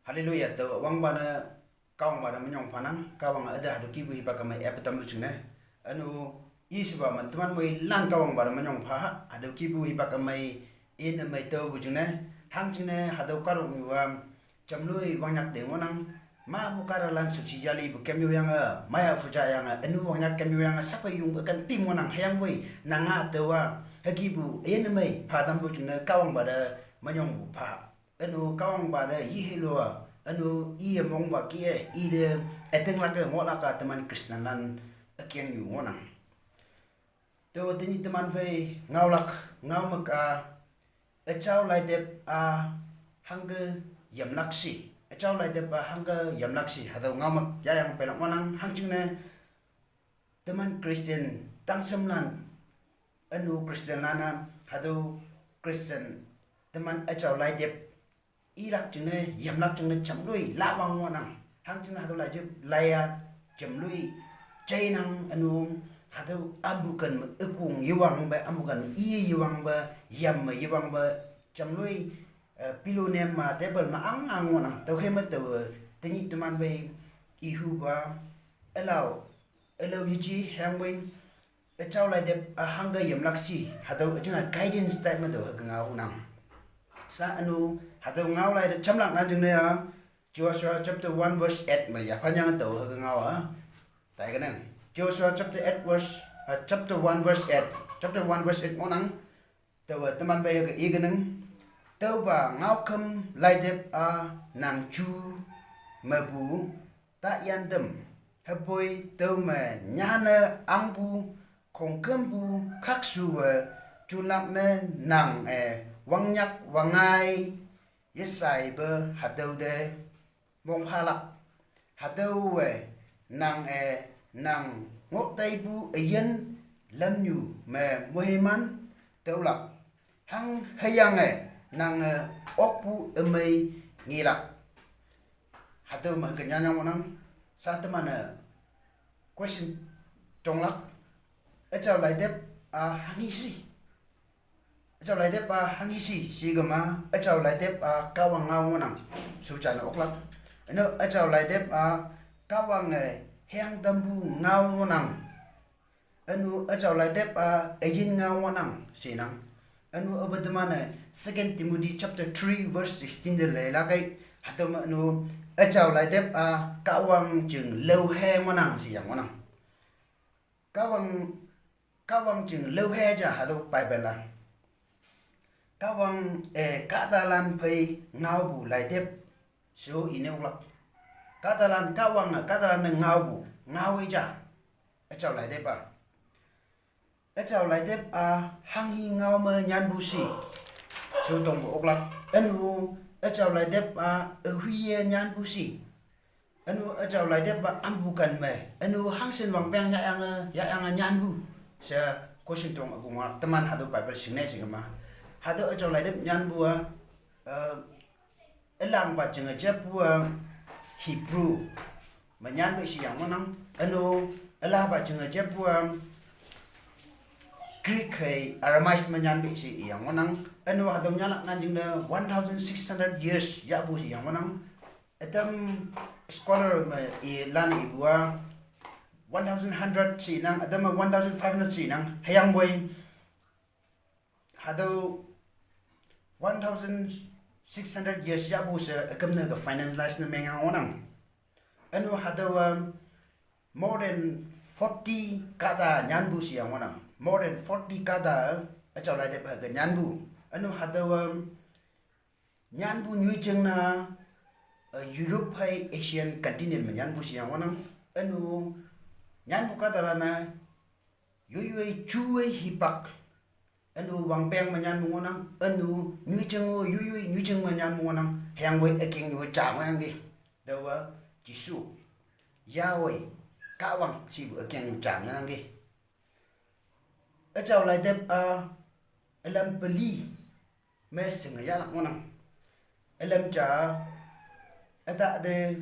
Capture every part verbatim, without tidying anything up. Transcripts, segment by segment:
Hallelujah, tüo wangpa ne, Kahwangpa te minyong phanang, Kahwang üte hatüo kihpu hipak ümei epe tampu jingne. Ünu, Jesupa me teman moilan Kahwangpa te minyong pha, hatüo kihpu hipak ümei, in ümei taopu jingne, hangjingne hatüo kahtoknyu-a, jamloi wangnyak te ngohnang, mapu kahtalan shüpshe jalipu kemyoyange, maya phujayange, ünu wangnyak kemyoyange, sakpe yong ükan pim ngohnang, hüyangpoi, nanga taowa, hükihpu, in ümei pha tampu jingne Kahwangpa te minyongpu pha. Ünu Kahwangpa te yeheloa, ünu iye mongpa kih-e, ite ütinglak-e ngohlak-a teman Christianlan ükengnyu ngohnang. Tüo tenyih teman phei ngaolak, ngaomük-a, üjao laitep-a, hangke yamlak shi. Üjao laitep-a hangke yamlak shi. Hatüo ngaomük yayang peilak ngohnang hangjingne teman Christian tangshemlan, ünu Christianlan-a, hatüo Christian teman üjao laitep, ilak jingne, yamlak jingne jamloi lawang ngohnang. Hangjingne hatüo laijep laiya jamloi jainang ünu, hatüo ampu ken me ükong yewangpe, ampu ken me iye yewangpe, yam me yewangpe, jamloi, eh, pillow nem ma, table ma ang ang ngohnang. Tüokhei me taowe, tenyih teman phei, ihupa, ülao, ülao yeji hüyangpoi, üjao laitep-a hangke yamlak shi, hatüo üjinge guidance type me tao hüke ngaonang. Sha ünu, hatüo ngao laite jamlak nan jingne-a, Joshua chapter one verse eight me yaphanyange tao hüke ngao-a, taikenang. Joshua chapter eight verse, uh, chapter one verse eight, chapter one verse eight ngohnang, taowe teman phei hüke ikenang, tüopa ngaokhüm laitep-a nang ju mepu, tayan tam, hüpoi tüo me nyanne angpu, khongkümpu khakshuwe, junlak ne nang-e, wangnyak wangngai, yeshaipe hatüo te, mongphalak, hatüowe, nang-e, nang ngoh taipu üyin, lamnyu me moiman, tüolak, hang hüyange, nange, okpu ümei, ngelak. Hatüo me hüke nyanyang ngohnang, sha teman-e question tonglak, üjao laitep-a hanghi shi. Üjao laitep-a hanghi shi, shikema, üjao laitep-a Kahwang ngao ngohnang, shuja ne oklak. Ünu üjao laitep-a Kahwange hüyang tampu ngao ngohnang. Ünu üjao laitep-a üyin ngao ngohnang, shinang. Ünu aope teman-e Second Timothy chapter three verse sixteen te leilak ei, hatüo me ünu üjao laitep-a Kahwang jing laohe ngohnang, shiyang ngohnang. Kahwang, Kahwang jing laohe ja hatüo Bible-a. Kahwang, eh, kahtalan phei ngaopu laitep, sho ine oklak. Kahtalan Kahwange, kahtalan-e ngaopu, ngao-i ja. Üjao laitep-a. Üjao laitep-a, hanghi ngao me nyanpu shi. Sho tongpu oklak. Ünu, üjao laitep-a, ühuiye nyanpu shi. Ünu üjao laitep-a ampu ken me, ünu hangshin wangpeng yahyange, yahyange nyanpu. She question tong üpu ngohlak teman hatüo Bible shingne shingema. Hatüo üjao laitep nyanpu-a, eh, ülangpa jinge jeppu-a Hebrew me nyanpu shiyang ngohnang, ünu ülapa jinge jeppu-a Greek hei Aramaic me nyanpu shiyang ngohnang, ünu hatüo nyanlak nan jingne one thousand six hundred years yahpu shiyang ngohnang. Ütam scholar me ilan ipu-a one thousand hundred shinang, ütam me one thousand five hundred shinang, hüyangpoi hatüo one thousand six hundred years yahpu she üküm ne ke finalize ne menga ngohnang. Ünu hatüowa more than forty kahta nyanpu shiyang ngohnang. More than forty kahta, üjao laitep ke nyanpu. Ünu hatüowa nyanpu nyoijing na, eh, Europe hei Asian continent me nyanpu shiyang ngohnang. Ünu nyanpu kahtalan-a, yoiyoi juwe hipak. Ünu wangpeng me nyanpu ngohnang, ünu nyoijing-o yoiyoi nyoijing me nyanpu ngohnang, hüyangpoi ükengnyu ja ngohyangki. Taowa Jesu, Yahweh, Kahwang shipu ükengnyu ja ngohyangki. Üjao laitep-a, ülam peli me shinge yahlak ngohnang. Ülam ja, ütahte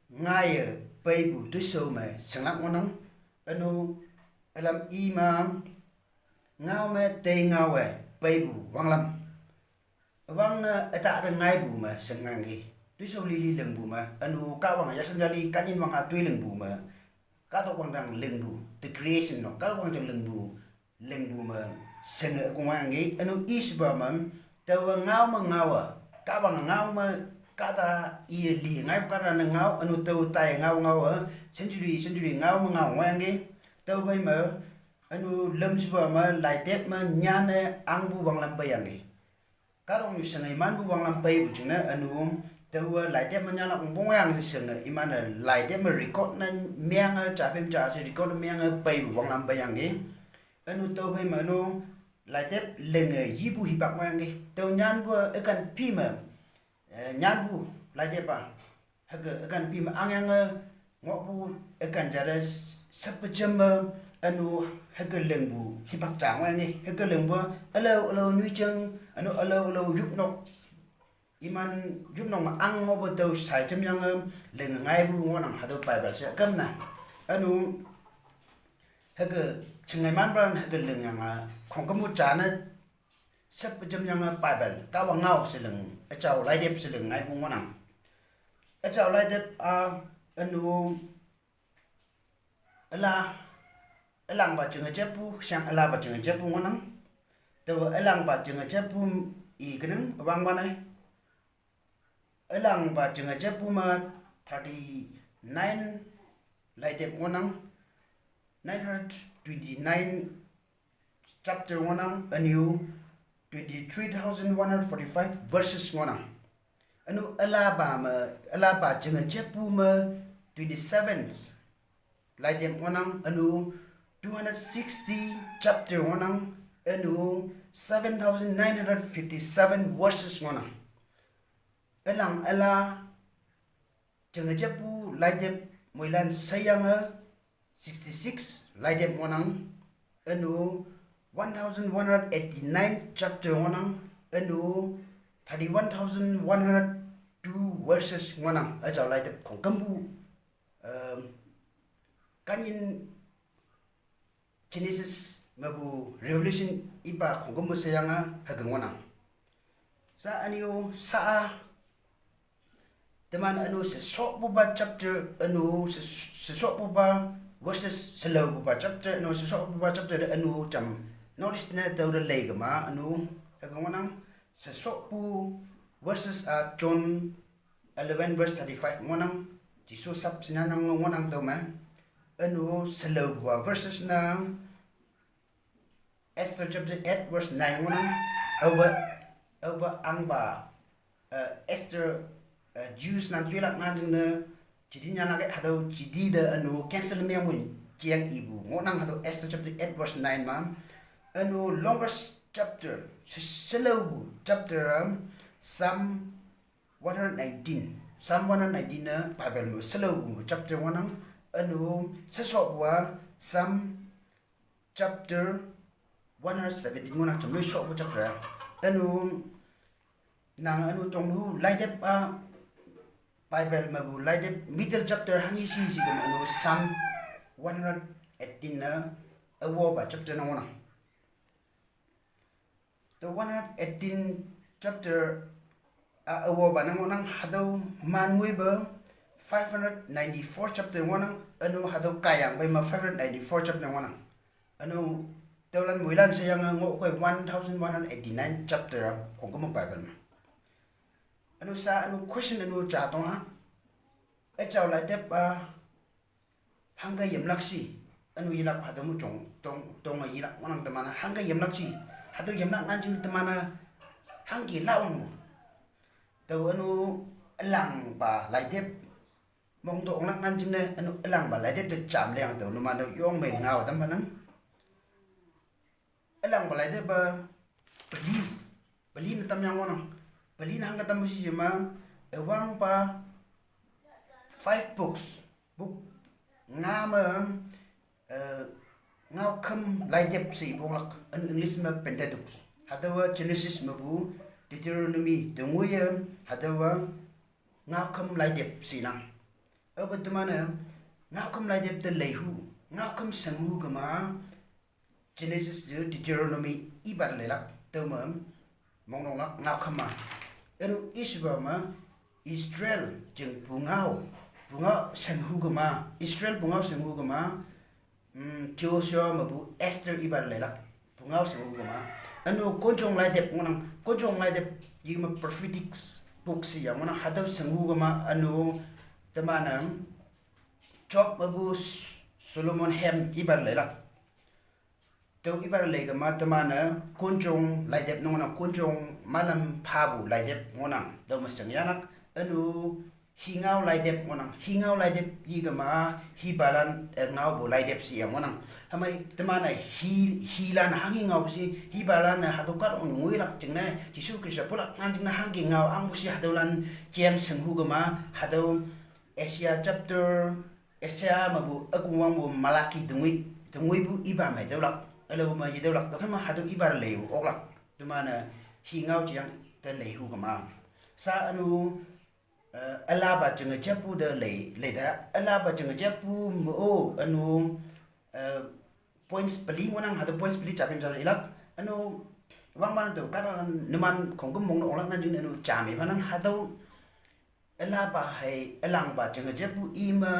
ngaiye peipu toishao me shinglak ngohnang. Ünu ülam i ma, ngao me tei ngaowe peipu wanglam. Üwangne ütahte ngaipu me shingyangki. Tuisou lili lingpu me, ünu Kahwang yasan jali, kahnyin wang a toi lingpu me, kahtok wangdang lingpu, the creation no, kahtok wangdang lingpu, lingpu me, shinge ükhong wangki, ünu ishipa me, taowe ngao me ngao a, Kahwang ngao me, kahta iye li, ngaipu kahta ne ngao, ünu tao tai ngao ngao a, century, century ngao me ngao wangki, tüophei me, ünu lamshipa me, laitep me, nyanne, ahngpu wanglam peiyangki. Kahtoknyu shinge manpu wanglam peipu jingne, ünu, taowe laitep me nyanlak wongpong yang shinge, iman-e laitep me record ne menge, ja phei ja she record ne menge peipu wanglam peiyangki. Ünu tüophei me ünu, laitep linge yipu hipak ngohyangki. Tao nyanpu ükan phi me, eh, nyanpu laitep a. Hüke ükan phi me angyange ngohpu ükan jate seppe jemme ünu hüke lingpu hipak ja ngohyangki. Hüke lingpu ülao ülao nyoijing, ünu ülao ülao yopnok. Iman yopnok me ang ngohpu tüo shai jemyange ling ngaipu ngohnang hatüo Bible she kümne. Ünu hüke shinge manpalan hüke lingyange khongkümpu jane seppe jemyange Bible, Kahwang ngao she ling, üjao laitep she ling ngaipu ngohnang. Üjao laitep a, ünu, üla, ülangpa jinge jeppu, shang ülapa jinge jeppu ngohnang. Taowe ülangpa jinge jeppu i kenang, wangpa ne. Ülangpa jinge jeppu me thirty-nine laitep ngohnang, nine hundred twenty-nine chapter ngohnang, ünu twenty-three thousand one hundred forty-five verses ngohnang. Ünu ülapa me, ülapa jinge jeppu me twenty-seven laitep ngohnang, ünu two hundred sixty chapter ngohnang, ünu seven thousand nine hundred fifty-seven verses ngohnang. Ülang üla jinge jeppu laitep moilan sheyange sixty-six laitep ngohnang, ünu one thousand one hundred eighty-nine chapter ngohnang, ünu thirty-one thousand one hundred two verses ngohnang, üjao laitep khongkümpu, um, kahnyin Genesis mepu Revelation ipa khongkümpu sheyange hüke ngohnang. Sha ünyu sha-a, teman ünu sheshopupa chapter, ünu she-, sheshopupa verses, shelaopupa chapter, ünu sheshopupa chapter te ünu jam notice ne tüote leikema, ünu hüke ngohnang, sheshopu verses a John eleven verse thirty-five ngohnang, Jesu shap shinyanang ngohnang tüome. Ünu shelaopupa verses ne Esther chapter eight verse nine ngohnang, aope, aope ahngpa, eh, Esther, eh, Jews nan toilak nan jingne, jiti nyanlak-e hatüo jiti te ünu cancel mengpu jeng ipu ngohnang hatüo Esther chapter eight verse nine me. Ünu longest chapter, she-, shelaopu chapter, um, Psalm one hundred nineteen. Psalm one hundred nineteen ne Bible me shelaopu chapter ngohnang, ünu sheshopu a Psalm chapter one hundred seventeen ngohnang, jamloi shopu chapter a. Ünu, nang ünu tonglu laitep a, Bible mepu laitep middle chapter hanghi shi shi kema ünu Psalm one hundred eighteen ne üwopa chapter ne ngohnang. The one hundred eighteen chapter a, üwopa ne ngohnang, hatüo man ngoipe five hundred ninety-four chapter ngohnang, ünu hatüo kaiyang pei me five hundred ninety-four chapter ngohnang. Ünu tüolan moilan sheyange ngohkei one thousand one hundred eighty-nine chapter a khongkümpu Bible me. Ünu sha ünu question ünu ja tong ha. Üjao laitep a, hangke yemlak shi, ünu yelak hatüo mu jong, tong, tong yelak ngohnang teman-e, hangke yemlak shi, hatüo yemlak nan jingne teman-e, hangke lawangpu. Tao ünu ülangpa laitep, mongto onglak nan jingne, ünu ülangpa laitep te jam leng tao numan-e yong mei ngao tamphanang. Ülangpa laitepa, peli, peli ne tamyang ngohnang. Peli ne hangke tampu shi jema, üwangpa five books, book nga me, eh, ngaokhüm laitep she ipoklak, ünu English me Pentateuch. Hatüowa Genesis mepu Deuteronomy te ngoiye, hatüowa ngaokhüm laitep shenang. Aope teman-e ngaokhüm laitep te leihu, ngaokhüm shenghu kema, Genesis te Deuteronomy ipa te leilak, tüome, mongnonglak ngaokhüm a. Ünu ishipa me, Israel jing pungao, pungao senghu kema, Israel pungao senghu kema, mm, Joshua mepu Esther iba leilak, pungao senghu kema. Anu konjong laidep ngonang, konjong laidep yima prophetic book si ya ngonang, hatüo senghu kema anu teman-e Job mepu S-, Solomon hem iba leilak. Tüo iba lei kema teman-e konjong laidep ngonang, konjong malam phapu laidep ngonang. Tüo me shengyahlak, anu hingao laidep ngonang. Hingao laidep yi kema hipalan, eh, ngaopu laidep si ya ngonang. Hümei teman-e hi, hilan hanghi ngaopu shi, hipalan-e hatüo kahtok ngoilak jingne, Jesu Khrista pulak nang jingne hangke ngao angpu shi hatüolan jeng senghu kema, hatüo Isaiah chapter Isaiah mepu ükongwangpu Malaki tengoi, tengoipu ipa me tüolak, ülao me yetüolak, tüokhei me hatüo ipa leipu oklak. Teman-e hingao jiyang te leihu kema. Sa anu, eh, ülapa jenge jepu te lei, leite, ülapa jenge jepu me-o, anu, eh, points peli ngonang, hatüo points peli japim ja ilak, anu, wangman tüo, kahta numan khongküm mong ne oklak nang jingne anu jami manang hatüo ülapa hei, ülangpa jenge jepu i me,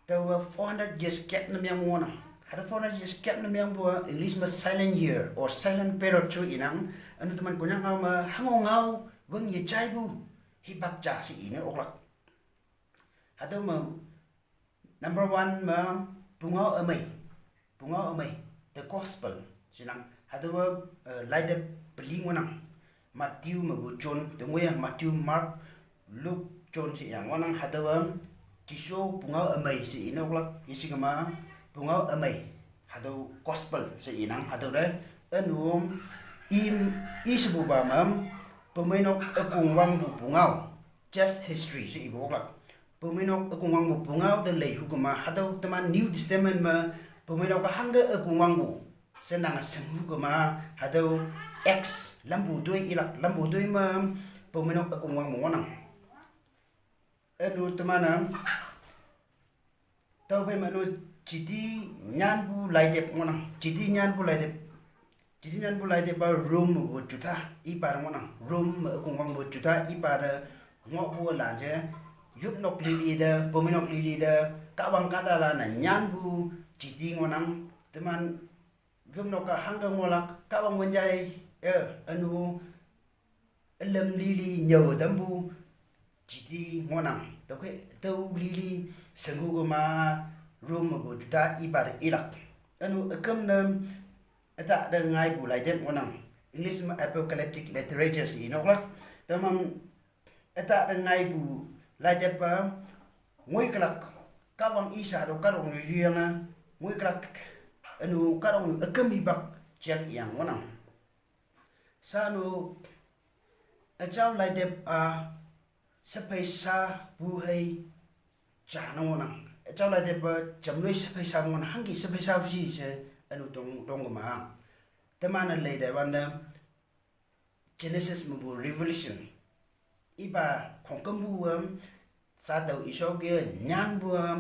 taowe four hundred years gap ne meng ngohnang. Hatüo four hundred years gap ne mengpu-a English me silent year or silent period she inang. Anu teman Konyak ngao me hango ngao wüng yejaipu hipak ja she ine oklak. Hatüo me number one me pungao ümei. Pungao ümei, the gospel shinang. Hatüowa, eh, laitep peli ngohnang. Matthew mepu John, tengoi-a Matthew, Mark, Luke, John she yang ngohnang. Hatüowa Jesu pungao ümei she ine oklak, yeshikema pungao ümei. Hatüo gospel she inang, hatüo te. Ünu, i, i shepupa me, pemeinok ükongwangpu pungao, just history she ipu oklak. Pemeinok ükongwangpu pungao te leihu kema, hatüo teman New Testament me, pemeinok hangke ükongwangpu she nange shenghu kema, hatüo Acts lampu toi ilak, lampu toi me, pemeinok ükongwangpu ngohnang. Ünu teman-a, tüophei me anu jiti nyanpu laitep ngohnang, jiti nyanpu laitep. Jiti nyanpu laitep-a Rome mepu Juda ipa te ngohnang, Rome me ükongwangpu Juda ipa te ngohpu lan je, yopnok lili te, pemeinok lili te, kahwang kahtalan-e nyanpu jiti ngohnang, teman yopnok-a hangke ngohlak, kahwang wünjai, eh, ünu, ülem lili nyüo tampu jiti ngohnang. Tüokhei, tüo lili shenghu kema Rome mepu Juda ipa te ilak. Ünu üküm ne ütah te ngaipu laitep ngohnang. English me apocalyptic literature she ine oklak. Teman ütah te ngaipu laitep-a ngoikülak, kahwang i sha tüo kahtoknyu yuyange, ngoikülak, ünu kahtoknyu üküm hipak jang yang ngohnang. Sa ünu, üjao laitep-a, shephei shapu hei ja ne ngohnang. Üjao laitep-a jamloi shephei shapu ngohnang, hangke shephei shapu shi she, ünu tong, tong kema. Teman-e leite wante, Genesis mepu Revelation. Ipa khongkümpu-a, sa tao ishoke nyanpu-a,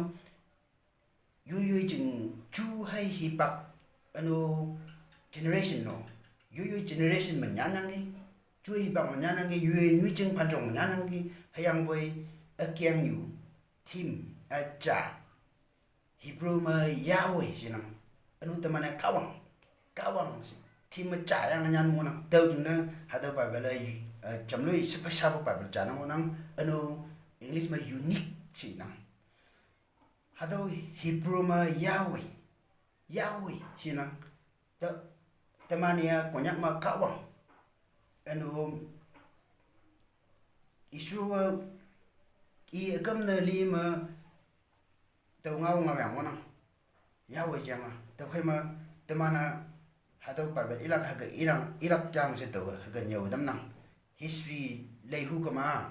yoiyoi jing ju hei hipak, ünu generation no. Yoiyoi generation me nyanyangki, ju hipak me nyanyangki, yoiyoi nyoijing phanjong me nyanyangki, hüyangpoi ükengnyu, theme, üja. Hebrew me Yahweh shinang. Ünu teman-e kahwang, kahwang she. Theme me ja yange nyan ngohnang. Tüo jingne hatüo Bible-e, eh, jamloi shephei shapu Bible ja ne ngohnang. Ünu English me unique shinang. Hatüo Hebrew me Yahweh, Yahweh shinang. Te, teman-e-a Konyak me kahwang. Ünu, Israel, i üküm ne li me, tüo ngao ngaoyang ngohnang. Yahweh jange, tüokhei me, teman-a, hatüo Bible ilak hüke ilang, ilak jang she tüo, hüke nyüo tamnang. History leihu kema.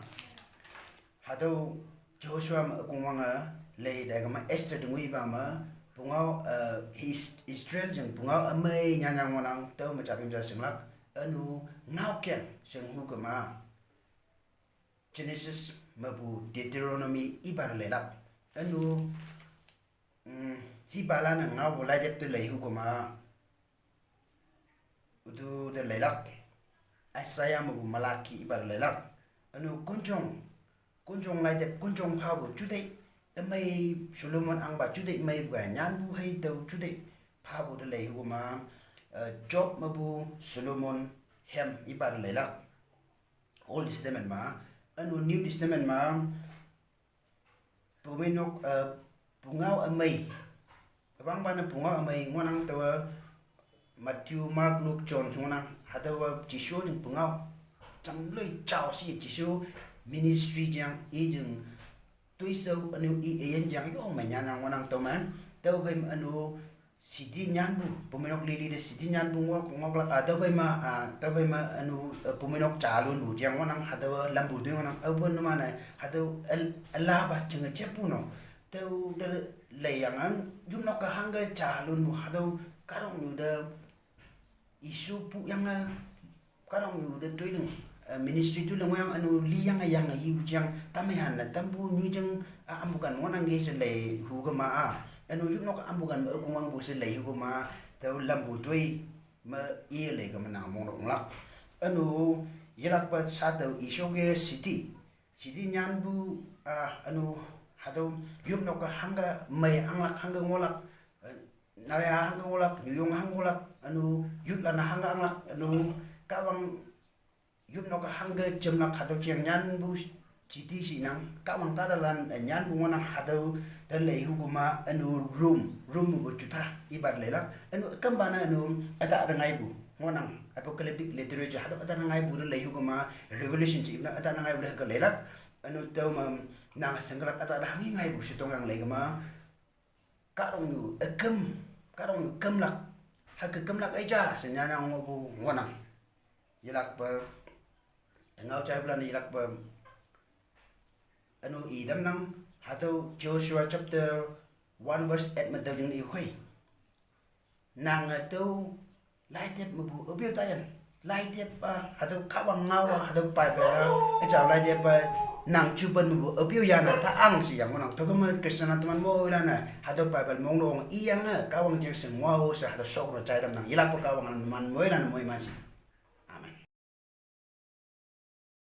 Hatüo Joshua me ükongwange lei tai kema Esther te ngoipa me, pungao, eh, Is-, Israel jing pungao ümei nyanyang ngohnang, tüo me japim ja shinglak, ünu ngaokeng shenghu kema. Genesis mepu Deuteronomy ipa te leilak. Ünu, mm, hipalan-e ngaopu laitep te leihu kema. Utu te leilak. Isaiah mepu Malaki ipa te leilak. Ünu konjong, Konjong laitep, konjong phapu juteih, ümei Solomon ahngpa juteih meipu-a nyanpu hei tüo juteih phapu te lei hüke ma, eh, Job mepu Solomon hem ipa te leilak. Old Testament ma, üno New Testament ma, pumeinok, eh, pungao ümei. Üwangpa ne pungao ümei ngohnang taowe Matthew, Mark, Luke, John ngohnang. Hatüowa Jesu jing pungao. Jamloi jao she Jesu ministry jang i jing toishao üno i üyin jang yong me nyanyang ngohnang tüome. Tüophei me üno city nyanpu, pumeinok lili te city nyanpu ngok, ngoklak, ah, tüophei ma, ah, tüophei me üno, eh, pumeinok jalonpu jang ngohnang, hatüowa lampu toi ngohnang, aope numan-e, hatüo ül-, ülapa jinge jeppu no. Tüo te leiyange, yopnok-e hangke jalonpu, hatüo kahtoknyu te Jesu puyange, kahtoknyu te toiling, eh, ministry toiling ngohyange üno liyange yange yipu jang, tamyanne tampu nyu jing, ah, ampu kan ngohnangki she lei hüke ma-a. Üno yopnok ampu kan me ükongwangpu she lei hüke ma, tüo lampu toi me i lei kema nang monglak. Üno yelakpa sha tüo Jesu ke city. City nyanpu, ah, üno hatüo yopnok-e hangke mei ahnglak hangke ngohlak, eh, naoya hangke ngohlak, nyuyong hangke ngohlak, üno youthlan-a hangke ahnglak, üno Kahwang yopnok-e hangke jemlak hatüo jeng nyanpu city shinang, Kahwang kahtalan, eh, nyanpu ngohnang hatüo te lei hüke ma üno Rome, Rome mepu Juda ipa te leilak, üno ükümpa ne üno ütah te ngaipu ngohnang, apocalyptic literature hatüo ütah te ngaipu te lei hüke ma Revelation she ipa ütah te ngaipu te hüke leilak, üno tüome nang shinglak ütah te hanghi ngaipu she tongyang lei kema kahtoknyu üküm, kahtoknyu kümlak, hüke kümlak eija she nyanyang ngohpu ngohnang. Yelakpe, ngao jaipulan yelakpe, üno i tamnang, hatüo Joshua chapter one verse eight me tüo jingne ihoi. Nange tüo laitep mepu üpeo tayan. Laitep-a, hatüo Kahwang ngao-a, hatüo Bible-a, üjao laitep-a, nang jupen mepu üpeo yanne ta ang she yang ngohnang. Tüokhei me Christian-a teman moilan-e hatüo Bible monglo ong iyange Kahwang jing she ngao she hatüo shok no jai tamnang. Yelakpe Kahwange numan moilan-e moiman shi.